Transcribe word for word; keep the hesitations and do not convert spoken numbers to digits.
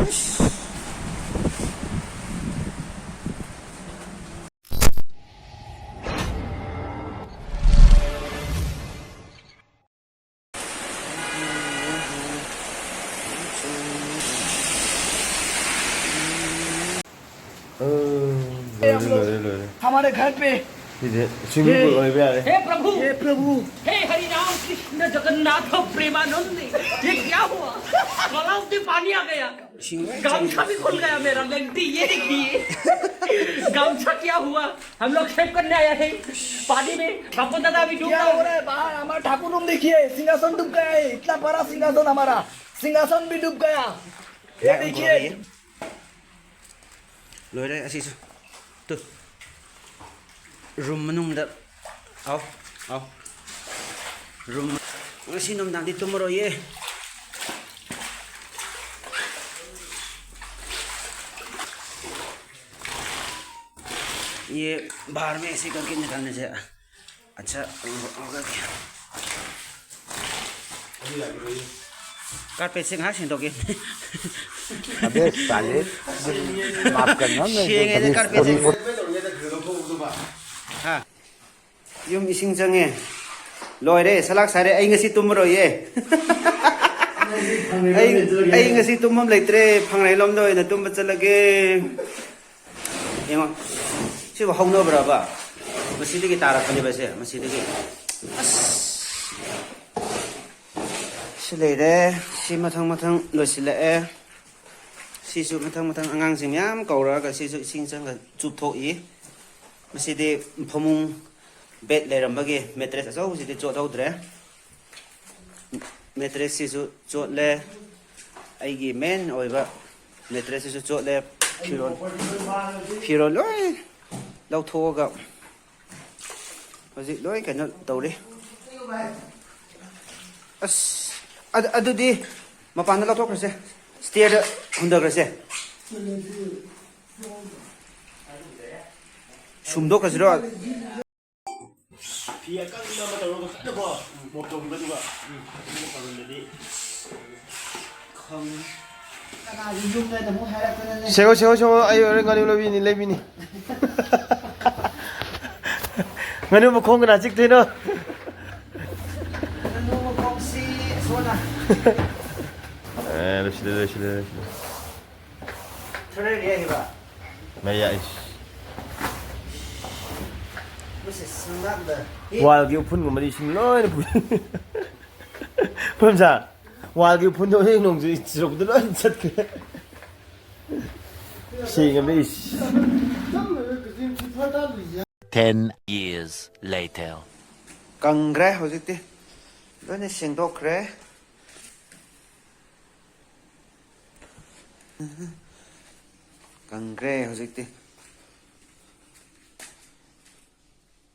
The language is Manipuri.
ꯑ, ꯂꯣꯏꯔꯦ, ꯂꯣꯏꯔꯦ, ꯂꯣꯏꯔꯦ꯫ हमारे घर पे ꯁꯤꯁꯦ swimming pool ꯑꯣꯏꯕ ꯌꯥꯔꯦ꯫ हे प्रभु, हे प्रभु। हे हरि राम कृष्ण जगन्नाथ प्रेमानंद, ये क्या हुआ? गलाव से पानी आ गया। गमछा भी खुल गया मेरा, लंगटी, ये देखिए। गमछा क्या हुआ? हम लोग सेव करने आया है पानी में। बापू दादा अभी डूब क्या रहा हो है। रहा है बाहर? हमारा ठाकुर रूम देखिए, सिंहासन डूब गया है। इतना बड़ा सिंहासन हमारा, सिंहासन भी डूब गया। ये देखिए। ꯂꯣꯏꯔꯦ ꯑꯁꯤꯁꯨ꯫ ꯇꯨ꯫ Room ꯃꯅꯨꯡꯗ꯫ ꯑꯥꯎ꯫ ꯑꯥꯎ꯫ Room꯫ ꯉꯁꯤ ꯅꯨꯡꯗꯥꯡꯗꯤ ꯇꯨꯝꯃꯔꯣꯏꯌꯦ꯫ ये बाहर में ऐसे करके निकालने से। अच्छा, ओके, ओके। Carpet ꯁꯦ ꯉꯥꯏꯍꯥꯛ ꯁꯦꯡꯗꯣꯛꯀꯦ꯫ अबे साले, माफ करना, मैं ꯁꯦꯡꯉꯦ, कभी, carpet ꯁꯦ꯫ कभी ꯍꯥ? ꯌꯨꯝ ꯏꯁꯤꯡ ꯆꯪꯉꯦ꯫ ꯂꯣꯏꯔꯦ, ꯁꯂꯥꯛ ꯁꯥꯔꯦ꯫ ꯑꯩ ꯉꯁꯤ ꯇꯨꯝꯃꯔꯣꯏꯌꯦ꯫ ꯑꯩ, ꯑꯩ ꯉꯁꯤ ꯇꯨꯝꯐꯝ ꯂꯩꯇ꯭ꯔꯦ꯫ ꯐꯪꯂꯩꯂꯣꯝꯗ ꯑꯣꯏꯅ ꯇꯨꯝꯕ ꯆꯠꯂꯒꯦ꯫ ꯌꯦꯡꯉꯣ꯫ ꯁꯤꯕꯨ ꯍꯧꯅꯕ꯭ꯔꯕ? ꯃꯁꯤꯗꯒꯤ ꯇꯥꯔꯛꯄꯅꯦꯕ ꯁꯦ, ꯃꯁꯤꯗꯒꯤ꯫ ꯑꯁ꯫ ꯁꯤ ꯂꯩꯔꯦ꯫ ꯁꯤ ꯃꯊꯪ ꯃꯊꯪ ꯂꯣꯏꯁꯤꯜꯂꯛꯑꯦ꯫ ꯁꯤꯁꯨ ꯃꯊꯪ ꯃꯊꯪ ꯑꯉꯥꯡꯁꯤꯡ ꯃꯌꯥꯝ ꯀꯧꯔꯛꯑꯒ ꯁꯤꯁꯨ ꯏꯁꯤꯡ ꯆꯪꯉ ꯆꯨꯞꯊꯣꯛꯏ꯫ ꯃꯁꯤꯗꯤ ꯐꯃꯨꯡ bed ꯂꯩꯔꯝꯕꯒꯤ mattress ꯑꯆꯧꯕꯁꯤꯗꯤ ꯆꯣꯠꯍꯧꯗ꯭ꯔꯦ꯫ Mattress ꯁꯤꯁꯨ ꯆꯣꯠꯂꯦ꯫ ꯑꯩꯒꯤ main ꯑꯣꯏꯕ mattress ꯁꯤꯁꯨ ꯆꯣꯠꯂꯦ꯫ ꯐꯤꯔꯣꯜ, ꯐꯤꯔꯣꯜ ꯂꯣꯏ ꯂꯧꯊꯣꯛꯑꯒ ꯍꯧꯖꯤꯛ ꯂꯣꯏ ꯀꯩꯅꯣ ꯇꯧꯔꯤ꯫ ꯑꯁ, ꯑꯗꯨ, ꯑꯗꯨꯗꯤ ꯃꯄꯥꯟꯗ ꯂꯧꯊꯣꯛꯈ꯭ꯔꯁꯦ, stairꯗ ꯍꯨꯟꯊꯈ꯭ꯔꯁꯦ꯫ ꯁꯨꯝꯗꯣꯛꯈ꯭ꯔꯁꯤꯔꯣ? ꯐꯤ ꯑꯀꯪꯕ ꯑꯃ ꯇꯧꯔꯒ ꯐꯖꯅꯀꯣ, ꯃꯣꯞ ꯇꯧꯈꯤꯕꯗꯨꯒ, ꯑꯗꯨꯒ ꯇꯧꯔꯝꯗꯗꯤ ꯈꯪꯉꯦ꯫ ꯀꯅꯥꯒꯤ ꯌꯨꯝꯅꯣ ꯍꯥꯏꯅ ꯑꯃꯨꯛ ꯍꯥꯏꯔꯛꯇꯅꯅꯦ꯫ ꯁꯦꯡꯉꯣ, ꯁꯦꯡꯉꯣ, ꯁꯦꯡꯉꯣ, ꯑꯩ ꯍꯣꯔꯦꯟ ꯉꯥꯅꯨ ꯂꯧꯕꯤꯅꯤ, ꯂꯩꯕꯤꯅꯤ꯫ ꯉꯥꯅꯨ ꯃꯈꯣꯡ ꯀꯅꯥ ꯆꯤꯛꯇꯣꯏꯅꯣ? ꯉꯥꯅꯨ ꯃꯈꯣꯡꯁꯤ ꯁꯣꯅ꯫ ꯑꯦ, ꯂꯣꯏꯁꯤꯜꯂꯦ, ꯂꯣꯏꯁꯤꯜꯂꯦ, ꯂꯣꯏꯁꯤꯜꯂꯦ꯫ ꯊꯔꯣꯏ ꯍꯥꯏꯕ꯫ ꯃꯌꯥ ꯏꯁ꯫ ꯃꯁꯤ ꯁꯪꯂꯥꯛꯗ꯫ ꯋꯥꯜꯒꯤ ꯎꯐꯨꯟꯒꯨꯝꯕꯗꯤ ꯏꯁꯤꯡ ꯂꯣꯏꯅ ꯄꯨ-, ꯄꯨꯔꯝꯁꯥ, ꯋꯥꯜꯒꯤ ꯎꯐꯨꯟꯗꯣ ꯍꯦꯛ ꯅꯣꯡ ꯆꯨ-, ꯆꯨꯔꯛꯄꯗ ꯂꯣꯏ ꯆꯠꯈ꯭ꯔꯦ꯫ ꯁꯦꯡꯉꯕꯅꯦ ꯏꯁ꯫ Ten years later. ꯀꯪꯈ꯭ꯔꯦ ꯍꯧꯖꯤꯛꯇꯤ꯫ ꯂꯣꯏꯅ ꯁꯦꯡꯗꯣꯛꯈ꯭ꯔꯦ꯫ ꯀꯪꯈ꯭ꯔꯦ ꯍꯧꯖꯤꯛꯇꯤ꯫